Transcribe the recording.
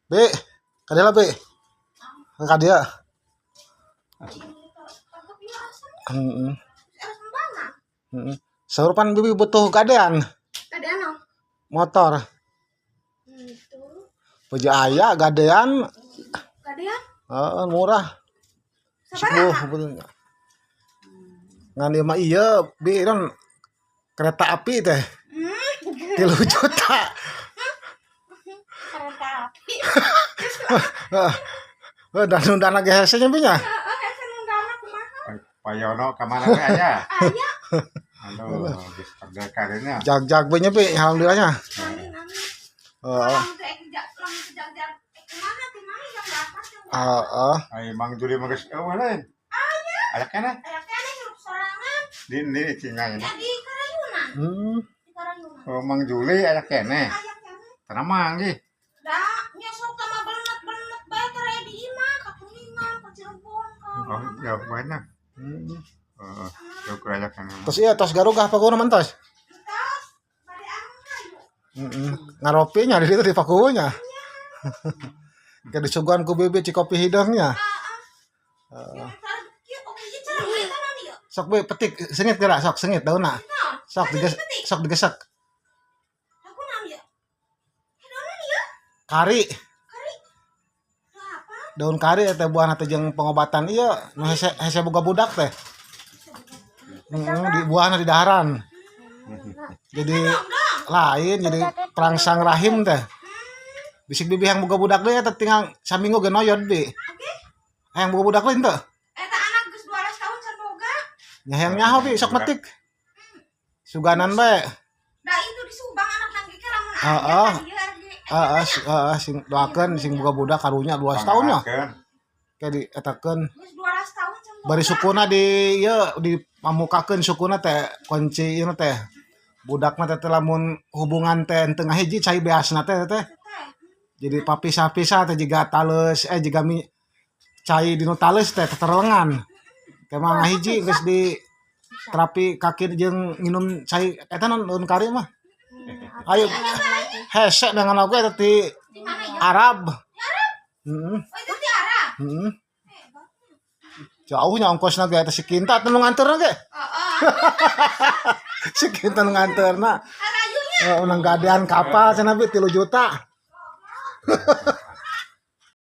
Bi, kadieu lah, Bi. Ka dieu. Heeh. Heeh. Saur pan Bibi butuh gadean. Gadean naon? Motor. Itu. Puja aya gadean. Gadean? Heeh, murah. Sabaraha? 10 ngan ieu mah ieu, Bi, non kereta api teh. 3 juta. Kereta api. Heeh, dan undana ge hese nya, Bi, nya. Heeh, hese nundana kumaha? Payono ka mana we aya? Aya. Aduh, geus merdeka nya. Jag-jag we nya, Bi, alhamdulillahnya. Amin, amin. Heeh. Lamun teh lamun teh jag-jag kumaha teh mana jam berapa jam berapa? Heeh. Ai Mang Juli mah geus eueuh lain. Aya. Aya keneh. Aya keneh hirup sorangan. Di cinganya. Ya di Karayunan. Di Karayunan. Oh, Mang Juli aya keneh. Aya keneh. Tenang manggih. Da, nya sok mah belet-belet bae teh di imah ka Kuningan, ka Cirebon, ka Oh, jauh banyak. Heeh, jauh ke aya keneh. Terus iya tos garugah Pakuwuna mah tos. Entos, bade anu hayu. Heeh. Ngaropi nya di ditu di Pakuwu nya. Ke disuguhan ku Bibi cikopi hideungnya. Heeh. Kieu oke ieu cara eta naon ieu? Sok, Bi, petik sengit geura, sok sengit daunna. Naon? Sok diges sok digesek. Aku naon ieu? Eh, daun ieu? Kari, Kari. Apa? Daun kari teh buahna teh jeung pengobatan ieu nu hese hese boga budak teh. Heeh, di buahna di daharan. Jadi lain jadi perangsang rahim teh. Bisik Bibi yang boga budak deui eta tinggal saminggu ge noyod, Bi. Oke. Hayang boga budak lain teu? Eta anak geus 12 tahun can boga. Nya hayang nyaho, Bi, sok metik. Suganan bae. Da itu di Subang anak nang ge lamun aya ka dieu ge. Heeh, heeh, sing doakeun sing boga budak karunya 12 tahun nya. Kayak dietakeun. Geus 12 tahun can boga. Bari sukuna di ieu dipamukakeun sukuna teh kunci ieu teh. Budak mah teh lamun hubungan teh teu ngahiji cai beasna teh teh. Jadi papisah-pisah teh jiga taleus eh jiga mi cai dinu taleus teh teterengan. Teh mah ngahiji geus di terapi kaki jeung nginum cai eta non daun kari mah. Ayo hese dengan oge eta ti Di mana ya? Arab. Heeh. Oh, itu di Arab. Heeh. Jauhnya ongkosna ge eta si Kinta teh nu nganterna ge. Heeh. Si Kinta nu nganterna. Arayunya. Unang gadean kapal cenah, Bi, 3 juta.